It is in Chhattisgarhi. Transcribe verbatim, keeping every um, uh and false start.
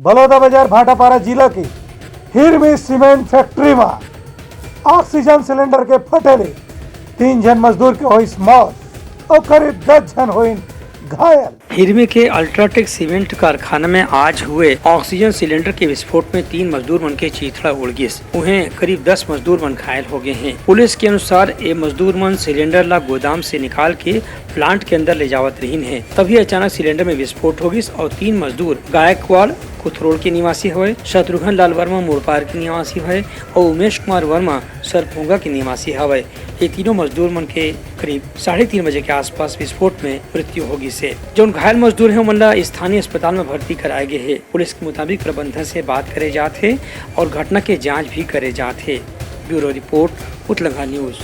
बलौदाबाजार भाटापारा जिला के हिरमी सीमेंट फैक्ट्री म ऑक्सीजन सिलेंडर के फटे ले तीन झन मजदूर के होइस मौत अउ करीब दस झन होइन घायल। हिरमी के अल्ट्राटेक सीमेंट कारखाना में आज हुए ऑक्सीजन सिलेंडर के विस्फोट में तीन मजदूर मन के चीथड़ा उड़ गिस। उहें, करीब दस मजदूर मन घायल हो गए हैं। पुलिस के अनुसार, ये मजदूर मन सिलेंडर ला गोदाम से निकाल के प्लांट के अंदर ले जावत रहिन हे, तभी अचानक सिलेंडर में विस्फोट हो गिस और तीन मजदूर गायकवाड़ कुथरोल के निवासी हवय, शत्रुघ्न लाल वर्मा मुड़पार के निवासी हवय और उमेश कुमार वर्मा सरपोंगा के निवासी हवय। ये तीनों मजदूर मन के करीब साढ़े तीन बजे के आसपास विस्फोट में मृत्यु हो गिस हे। जौन घायल मजदूर हे, ओमन ला स्थानीय अस्पताल में भर्ती कराए गए हे। पुलिस के मुताबिक प्रबंधन से बात करे जात हे और घटना के जांच भी करे जात हे। Bureau report, Utlangha news.